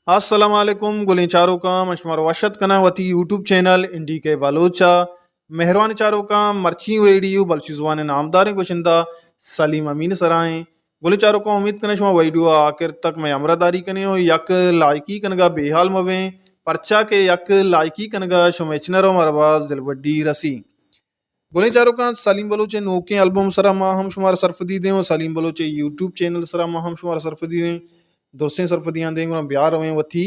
السلام علیکم گلیں چاروکاں، من شمارا وش اتک کناں وتی یوٹیوب چینل این ڈی کے بلوچ ءَ۔ مہروانیں چاروکاں، مرچی ویڈیو بلوچی زبان ءِ نامداریں گشندہ سلیم امین ءِ سرا ایں۔ گلیں چاروکاں، امید کناں شما ویڈیو ءَ آخر تک مئے ہمراہ داری کنیں و یک لائکی کنگا بے حال مبیں، پرچا کہ یک لائکی کنگا شمئے چنر و مارا باز دلبڈی رسی۔ گلیں چاروکاں، سلیم بلوچ ءِ نوکیں البم سرا ما ہم شمارا سرپدی دیں و سلیم بلوچ ءِ یوٹیوب چینل سرا ما ہم شمارا سرپدی دیں۔ درستیں سرپدیاں دیں، گڑا بیا رویں وتی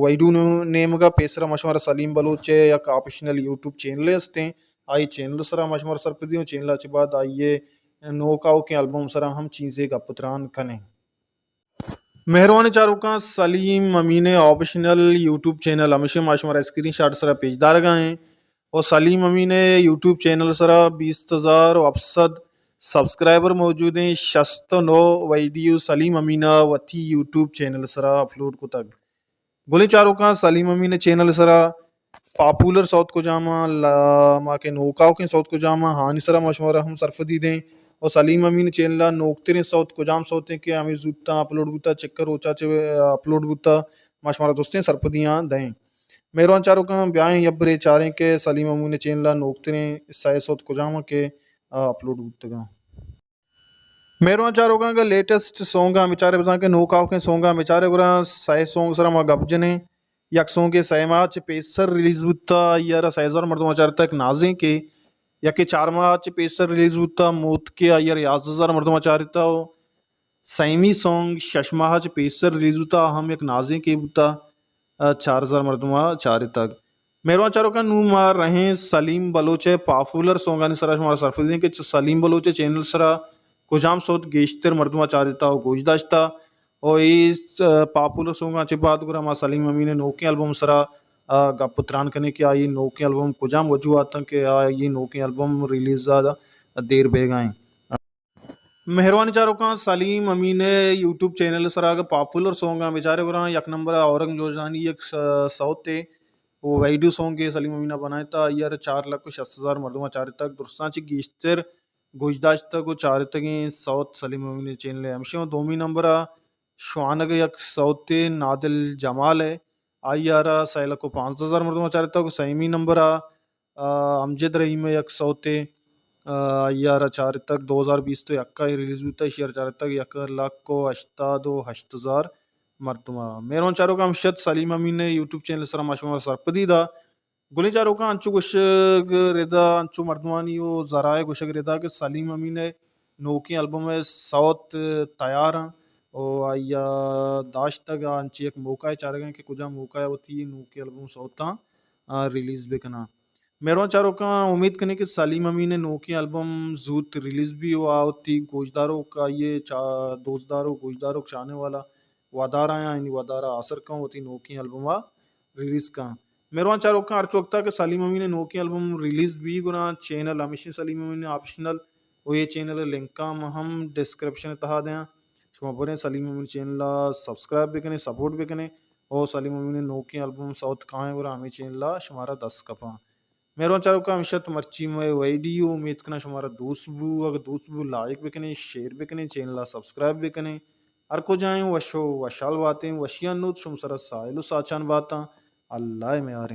ویڈیو نو-، نیمگا۔ پیسرا ما شمارا سلیم بلوچ ءِ یک آپشنل یوٹیوب چینلے ہستیں، آئی چینل سرا ما شمارا سرپدی دیں و چینل ءَ چہ بعد آئی ءِ نوک آؤکیں البم سرا ہم چیزے گپ و تران کنیں۔ مہروانیں چاروکاں، سلیم امین ءِ آپشنل یوٹیوب چینل ہمیشہ ما شمارا اسکرین شاٹ سرا پیش دارگا ایں۔ و سلیم امین ءِ یوٹیوب چینل سرا بیست ہزار و ہفت سد سبسکرائبر موجود ایں، شست و نو ویڈیو سلیم امین ءَ وتی یوٹیوب چینل سرا اپلوڈ کتگ۔ گلیں چاروکاں، سلیم امین ءِ چینل سرا پاپولر سوت کجام آں، لا-، ما کہ نوک آؤکیں سوت کجام آں، ہانی سرا ما شمارا ہم سرپدی دیں۔ و سلیم امین چینل ءَ نوکتریں سوت کجام سوت ایں کہ ہمے زوتاں اپلوڈ بوتا، چکر روچا چہ اپلوڈ بوتا، ما شمارا درستیں سرپدیاں دیں۔ مہروان چاروکاں، بیائیں یبرے چاریں کہ سلیم امین چینل ءَ نوکتریں سئے سوت کجام آں کہ، آ، اپلوڈ بوتگاں۔ مہروان چاروکاں، اگاں لیٹسٹ سونگاں بچارے، بزاں کہ نوک آؤکیں سونگاں بچارے، گڑا سئے سونگ سرا ما گپ جنیں۔ یک سونگے سئے ماہ چہ پیسر ریلیز بوتا، آئی ءَ را سئے ہزار مردم چارتگ، نازینک۔ یکے چار ماہ چہ پیسر ریلیز بوتا، موتکے، آئی ءَ را یازدہ ہزار مردم چارتا و سیمی سونگ شش ماہ چہ پیسر ریلیز بوتا، ہم یک نازینکے بوتا، آ، چار ہزار مردم ءَ چارتگ۔ مہروان چاروکاں، نوں ما رہیں سلیم بلوچ ءِ پاپولر سونگانی سرا شمارا سرپدی دیں کہ چہ سلیم بلوچ ءِ چینل سرا کجام سوت گیشتر مردم ءَ چارتا و گوش داشتا و اے، آ، پاپولر سونگاں چہ بعد گڑا ما سلیم امین ءِ نوکیں البم سرا، آ، گپ و تران کنیں کہ آئی نوکیں البم کجام وجوہاتاں کہ آئی نوکیں البم ریلیز ءَ دیر بیگا ایں۔ مہروانیں چاروکاں، سلیم امین ءِ یوٹیوب چینل ءِ سرا اگاں پاپولر سونگاں بچارے، گڑا یک نمبر ءَ اورنگ جوزانی یک س-، سوتے، او ویڈیو سونگ کہ سلیم امین ءَ بنائینتا، آئی ءَ را چار لکھ و شست ہزار مردماں چارتگ۔ درستاں چہ گیشتر گوش داشتگ و چارتگیں سوت سلیم امین ءِ چینل ءِ ہمشی اوں۔ دومی نمبر ءَ شوانگ ءِ یک سوتے نادل جمال ءِ، آئی ءَ را سئے لکھ و پانزدہ ہزار مردماں چارتگ و سیمی نمبر ءَ آ، امجد رحیم ءِ یک سوتے، آ، آئی ءَ را چارتگ دو ہزار بیست و یک ءَ ریلیز بوتگ، ایشی ءَ را چارتگ یک لکھ و ہشتاد و ہشت ہزار مردم ءَ۔ مہروان چاروکاں، ہمشت سلیم امین ءِ یوٹیوب چینل ءِ سرا ما شمارا سرپدی دا۔ گلیں چاروکاں، انچو گوشگ ردا، انچو مردمانی و ذرائع گوشگ ردا کہ سلیم امین ءِ نوکیں البم ءِ سوت تیار اَں و آئی ءَ داشتگ ءُ انچیں یک موقع ءَ چارگ ءَ کہ کجام موقع ءَ وتی نوکیں البم سوتاں، آ، ریلیز بہ کناں۔ مہروان چاروکاں، امیت کنیں کہ سلیم امین ءِ نوکیں البم زوت ریلیز بی و آ وتی گوشداروک، آئی ءِ چا-، دوستدار و گوشداروک، چاہنے والا ودار آیاں، یعنی ودار ءَ آسر کن، وتی نوکیں البم ءَ ریلیز کن۔ مہروان چاروکاں، ہرچ وقت ءَ کہ سلیم امین ءِ نوکیں البم ریلیز بی، گڑا چینل ہمیشیں سلیم امین آفیشنل و اے چینل ءِ لنکاں من ہم ڈسکرپشن ءِ تہا دیاں۔ شما بریں سلیم امین چینل ءَ سبسکرائب بکنیں، سپورٹ بکنیں اور سلیم امین ءِ نوکیں البم سوت کائیں، گڑا ہمے چینل ءَ شمارا دست کپاں۔ مہروان چاروکاں، ہمیش ات مرچی مئے ویڈیو، امیت کناں شمارا دوست بو، اگہ دوست بو لائک بکنیں، شیئر بکنیں، چینل ءَ سبسکرائب بکنیں۔ ہر کجا ایں وش و وشحال باتیں، وشیانی نود شمئے سرا ساہیل و ساچان باتاں۔ اللہ ءِ میاریں۔